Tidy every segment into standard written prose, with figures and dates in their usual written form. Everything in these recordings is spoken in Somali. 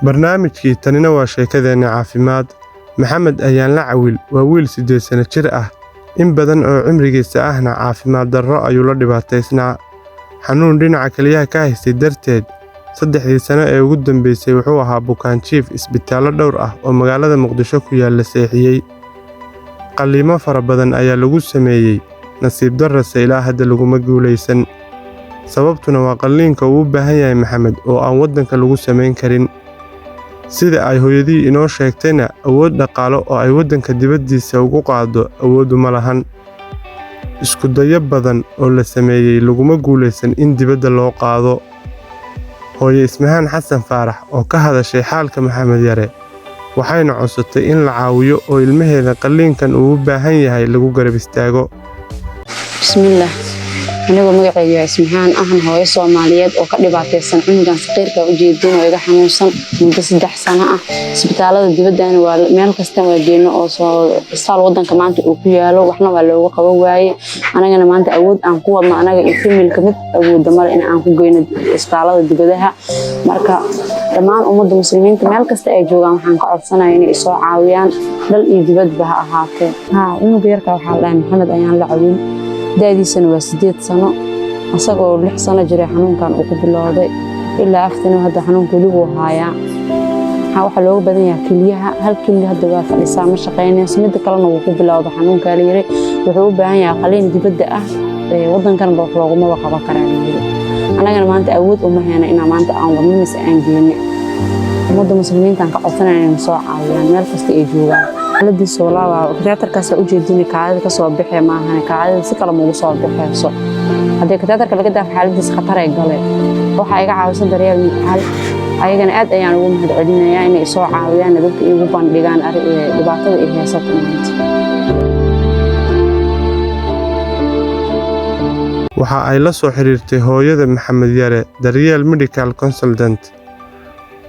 Barnaamijkii Tanina waa sheekadeenna caafimaad. Maxamed Ayaanla Cawil waa wiil 8 sano jir ah. In badan oo cimrigiisa ahna caafimaad darro ayuu la dhibaataysnaa. Xanuun dhinaca kelyaha ka haystay darteed, 3dii sano ee ugu dambeysay wuxuu ahaa bukaan jiif isbitaallo dhowr ah oo magaalada Muqdisho ku yaalla seexiyey. Qalliimo fara badan ayaa lagu sameeyey, nasiib darrose ilaa hadda laguma guulaysan. Sababtuna waa qalliinka uu u baahan yahay Maxamed oo aan waddanka lagu samayn karin. Sida ay hooyadii inoo sheegtayna, awood dhaqaale oo ay waddanka dibaddiisa ugu qaaddo awood uma lahan. Isku dayo badan oo la sameeyey laguma guulaysan in dibadda loo qaado. Hooyo Ismahaan Xasan Faarax oo ka hadashay xaalka Maxamed Yare, waxayna codsatay in la caawiyo oo ilmaheeda qalliinkan uu u baahan yahay lagu garab istaago. Bismillaah, anigoo magacayga yahay Ismahaan, ahan hooyo Soomaaliyeed oo ka dhibaataysan cunugan saqiirka ujeedin oo iga xanuunsan muddo 3 sano ah. Isbitaalada dibaddana waa meel kasta waa geyno oo soo isbitaal wadanka maanta uu ku yaalo, waxna waa looga qaban waaye. Anagana maanta awood aan ku wadno, anaga iyo family-ka mid awoodda male in aan ku geyno isbitaalada dibadaha. Marka dhammaan ummadda Muslimiinta meel kasta ay joogaan waxaan ka codsanaya inay isoo caawiyaan, dal iyo dibadba ha ahaatee. Haa, cunuga yarka waxaa la dhahay Maxamed Ayaan la Cawin, da'diisana waa 8 sano. Asagoo 6 sano jiray xanuunkan uu ku bilowday, ilaa aftana hadda xanuunka weli wuu haayaa. Waxaa looga badan yahay kelyaha. Hal kelya hadda waa fadhisaa, ma shaqaynayso, midda kalena wuu ku bilowda xanuunkaa la yiri. Wuxuu u baahan yahay qaliin dibadda ah, wadankanba wax loogumaba qaban karaa la yiri. Annagana maanta awood uma heyno inaan maanta aan wadno mise aan geyno. Ummadda Muslimiintaan ka codsanaya inay soo caawiyaan meel kasta ay joogaan. Xaaladiisa walaa waa kateetarkaas ujeedin, kaadida kasoo baxee maahan, kaadida si kale maugu soo baxeyso. Haddii kateetarka laga daafo, xaaladiisa khatar ay galeen. Waxaa iga caawisa Daryeel Medical, ayagana aad ayaan ugu mahad celinayaa inay soo caawiyaan, dadka iigu bandhigaan dhibaatada ay haysato maanta. Waxa ay la soo xiriirtay hooyada Maxamed Yare Daryeel Medical Consultant,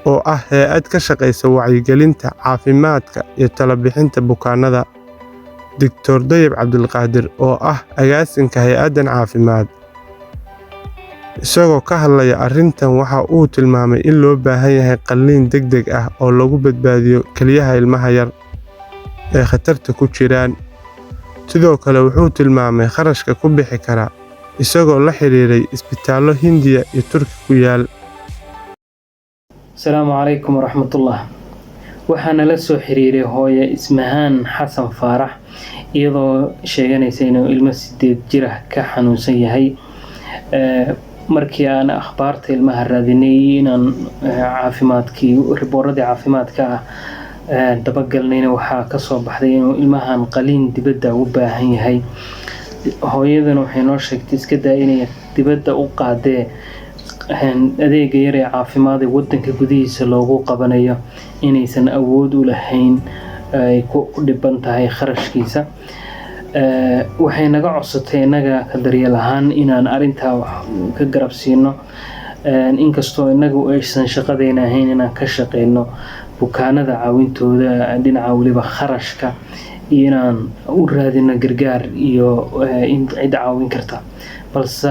oo ah hay'ad ka shaqeysa wacyigelinta caafimaadka iyo talo-bixinta bukaanada. Dr. Dayib Cabdulqaadir oo ah agaasinka hay'addan caafimaad, isagoo ka hadlaya arrintan, waxa uu tilmaamay in loo baahan yahay qalliin degdeg ah oo lagu badbaadiyo kelyaha ilmaha yar ee khatarta ku jiraan. Sidoo kale wuxuu tilmaamay kharashka ku bixi kara, isagoo la xiriiray isbitaallo Hindiya iyo Turki ku yaal. Asalaamu calaykum waraxmatullah. Waxaa nala soo xiriiray hooye Ismahaan Xasan Faarax, iyadoo sheeganaysa inuu ilmo 8 jir ah ka xanuunsan yahay. Markii aan akhbaarta ilmaha raadinay, inaan caafimaadkii, ribooradii caafimaadka ah dabagalnayna, waxaa kasoo baxday inuu ilmahan qaliin dibadda u baahan yahay. Hooyadana waxay noo sheegtay, iska daa inay dibadda u qaadee, adeega yar ee caafimaad ee wadanka gudihiisa loogu qabanayo inaysan awood u lahayn, ay ku dhiban tahay kharashkiisa. Waxay naga codsatay innaga ka daryeel ahaan inaan arrintaa wax ka garab siino, inkastoo innagu aysan shaqadeyna ahayn inaan ka shaqeyno bukaanada caawintooda dhinaca weliba kharashka iyo inaan u raadino gargaar iyo in cid caawin karta. Balse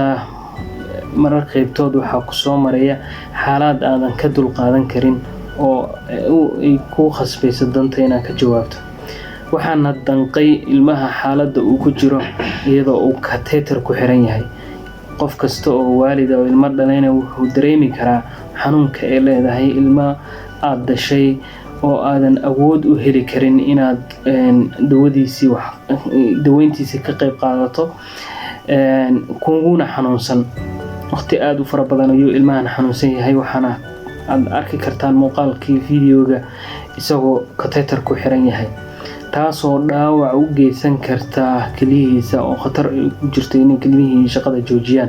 marar qeybtood waxaa kusoo maraya xaalaad aadan ka dulqaadan karin oo ay ku khasbayso danta inaad ka jawaabto. Waxaana danqay ilmaha xaaladda uu ku jiro, iyadoo uu kateetar ku xiran yahay. Qof kasta oo waalid oo ilmo dhalayna wuxuu dareemi karaa xanuunka ay leedahay ilma aada dhashay oo aadan awood u heli karin inaad dawadiisii, wax daweyntiisii ka qayb qaadato, kuguna xanuunsan. Waqti aada u fara badan ayuu ilmahan xanuunsan yahay, waxaana aad arki kartaan muuqaalkii videoga isagoo kateetar ku xiran yahay, taasoo dhaawac u geysan karta keliyihiisa oo khatar ay ku jirto inay keliyihii shaqada joojiyaan.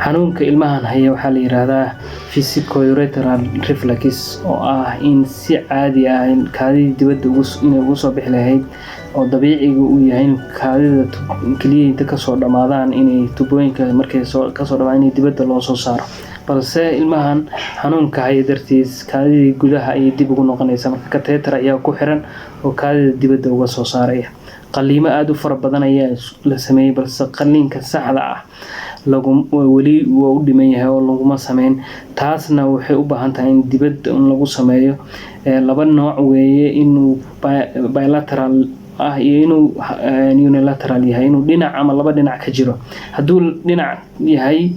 Xanuunka ilmahan haya waxaa la yiraahdaa vesicoureteral reflux, oo ah in si caadi ah kaadidii dibadda inay ugu soo bixi lahayd, oo dabiiciga uu yahay in kaadida keliyihii inta kasoo dhammaadaan inay tubooyinka markay soo kasoo dhamaan inay dibadda loo soo saaro. Balse ilmahan xanuunka haya dartiis, kaadidii gudaha ayay dib ugu noqonaysaa. Marka kateetar ayaa ku xiran oo kaadida dibadda uga soo saaraya. Qaliimo aada u fara badan ayaa la sameeyey, balse qaliinka saxda ah Lagu weli waa u dhiman yahay oo laguma sameyn. Taasna waxay u baahan tahay in dibadda in lagu sameeyo. Laba nooc weeye: inuu bilateral ah iyo inuu unilateral yahay, inuu dhinac ama laba dhinac ka jiro. Hadduu dhinac yahay,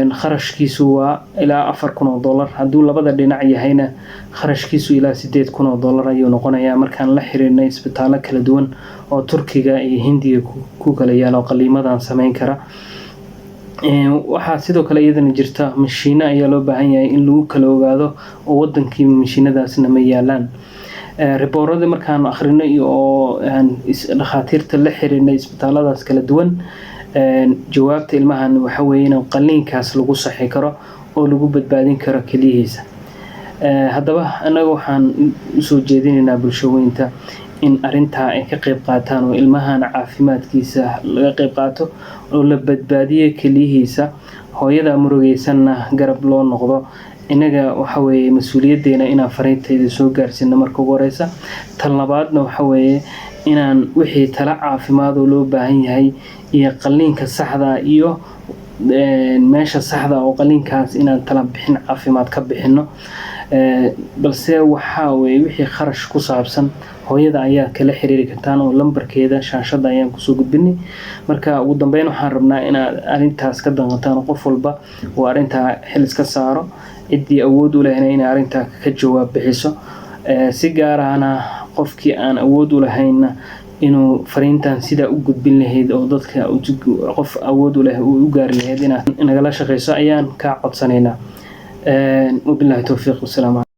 kharashkiisu waa ilaa $4,000. Hadduu labada dhinac yahayna, kharashkiisu ilaa $8,000 ayuu noqonayaa. Markaan la xiriirnay isbitaallo kala duwan oo Turkiga iyo Hindiya ku kala yaalo qaliimadan sameyn kara. Waxaa sidoo kale iyadana jirta mashiino ayaa loo baahan yahay in lagu kala ogaado, oo wadankii mashiinadaasna ma yaalaan. Report-adii markaan akhrinay oo dhakhaatiirta la xiriirnay isbitaaladaas kala duwan, jawaabta ilmahan waxa weeye in qaliinkaas lagu saxi karo oo lagu badbaadin karo keliyihiisa. Haddaba annaga waxaan usoo jeedinaynaa bulshaweynta in arrintaa ay ka qayb qaataan oo ilmahan caafimaadkiisa laga qayb qaato oo la badbaadiyo keliyihiisa, hooyada murugaysanna garab loo noqdo. Innaga waxa weeye mas-uuliyaddeena inaan fariintayda soo gaarsiino marka ugu horeysa. Tan labaadna waxa weeye inaan wixii tala caafimaad oo loo baahan yahay iyo qaliinka saxda iyo meesha saxda oo qaliinkaas inaan tala bixin caafimaad ka bixino. Balse waxaa weeye wixii kharash ku saabsan hooyada ayaa kala xiriiri kartaan oo lambarkeeda shaashada ayaan kusoo gudbinay. Marka ugu dambeyn waxaan rabnaa inaad arrintaas ka danqataan oo qof walba uu arrintaa xil iska saaro, ciddii awood u lehna inay arrintaa ka jawaab bixiso, si gaar ahna qofkii aan awood u lahaynna inuu fariintan sidaa u gudbin lahayd oo dadka qof awood u leh uu u gaari lahayd inaad nagala shaqeyso ayaan kaa codsanaynaa. Wabillahi towfiiq, wasalaamu.